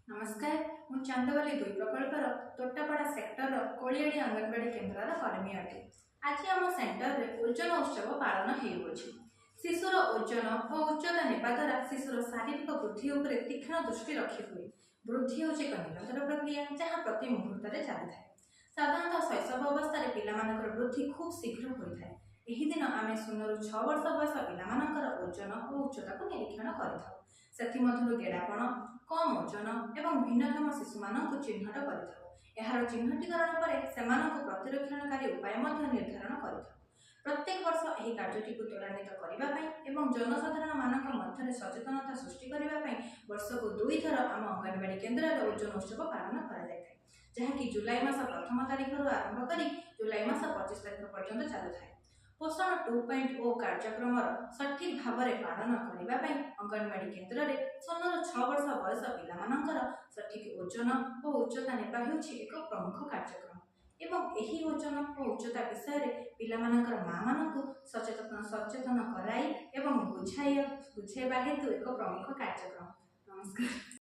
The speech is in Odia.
ନମସ୍କାର, ମୁଁ ଚାନ୍ଦବାଲି 2 ପ୍ରକଳ୍ପର ତୋଟାପଡ଼ା ସେକ୍ଟରର କୋଳିଆଡ଼ି ଅଙ୍ଗନବାଡ଼ି କେନ୍ଦ୍ରର କର୍ମୀ ଅଟେ। ଆଜି ଆମ ସେଣ୍ଟରରେ ଓଜନ ଉତ୍ସବ ପାଳନ ହେଉଅଛି। ଶିଶୁର ଓଜନ ଓ ଉଚ୍ଚତା ନେବା ଦ୍ୱାରା ଶିଶୁର ଶାରୀରିକ ବୃଦ୍ଧି ଉପରେ ତୀକ୍ଷ୍ଣ ଦୃଷ୍ଟି ରଖି ହୁଏ। ବୃଦ୍ଧି ହେଉଛି ଏକ ନିରନ୍ତର ପ୍ରକ୍ରିୟା, ଯାହା ପ୍ରତି ମୁହୂର୍ତ୍ତରେ ଚାଲିଥାଏ। ସାଧାରଣତଃ ଶୈଶବ ଅବସ୍ଥାରେ ପିଲାମାନଙ୍କର ବୃଦ୍ଧି ଖୁବ୍ ଶୀଘ୍ର ହୋଇଥାଏ। ଏହି ଦିନ ଆମେ 0ରୁ 6 ବର୍ଷ ବୟସ ପିଲାମାନଙ୍କର ଓଜନ ଓ ଉଚ୍ଚତାକୁ ନିରୀକ୍ଷଣ କରିଥାଉ। ସେଥିମଧ୍ୟରୁ ଗେଡ଼ାପଣ, କମ୍ ଓଜନ ଏବଂ ଭିନ୍ନକ୍ଷମ ଶିଶୁମାନଙ୍କୁ ଚିହ୍ନଟ କରିଥାଉ। ଏହାର ଚିହ୍ନଟୀକରଣ ପରେ ସେମାନଙ୍କୁ ପ୍ରତିରକ୍ଷଣକାରୀ ଉପାୟ ମଧ୍ୟ ନିର୍ଦ୍ଧାରଣ କରିଥାଉ। ପ୍ରତ୍ୟେକ ବର୍ଷ ଏହି କାର୍ଯ୍ୟଟିକୁ ତ୍ୱରାନ୍ୱିତ କରିବା ପାଇଁ ଏବଂ ଜନସାଧାରଣମାନଙ୍କ ମଧ୍ୟରେ ସଚେତନତା ସୃଷ୍ଟି କରିବା ପାଇଁ ବର୍ଷକୁ ଦୁଇଥର ଆମ ଅଙ୍ଗନବାଡ଼ି କେନ୍ଦ୍ରରେ ଓଜନ ଉତ୍ସବ ପାଳନ କରାଯାଇଥାଏ, ଯାହାକି ଜୁଲାଇ ମାସ 1 ତାରିଖରୁ ଆରମ୍ଭ କରି ଜୁଲାଇ ମାସ 25 ତାରିଖ ପର୍ଯ୍ୟନ୍ତ ଚାଲୁଥାଏ। ପୋଷଣ 2.0 କାର୍ଯ୍ୟକ୍ରମର ସଠିକ୍ ଭାବରେ ପାଳନ କରିବା ପାଇଁ ଅଙ୍ଗନବାଡ଼ି କେନ୍ଦ୍ରରେ 0ରୁ 6 ବର୍ଷ ବୟସ ପିଲାମାନଙ୍କର ସଠିକ୍ ଓଜନ ଓ ଉଚ୍ଚତା ନେବା ହେଉଛି ଏକ ପ୍ରମୁଖ କାର୍ଯ୍ୟକ୍ରମ ଏବଂ ଏହି ଓଜନ ଓ ଉଚ୍ଚତା ବିଷୟରେ ପିଲାମାନଙ୍କର ମାଆମାନଙ୍କୁ ସଚେତନ କରାଇ ଏବଂ ବୁଝାଇବା ହେତୁ ଏକ ପ୍ରମୁଖ କାର୍ଯ୍ୟକ୍ରମ। ନମସ୍କାର।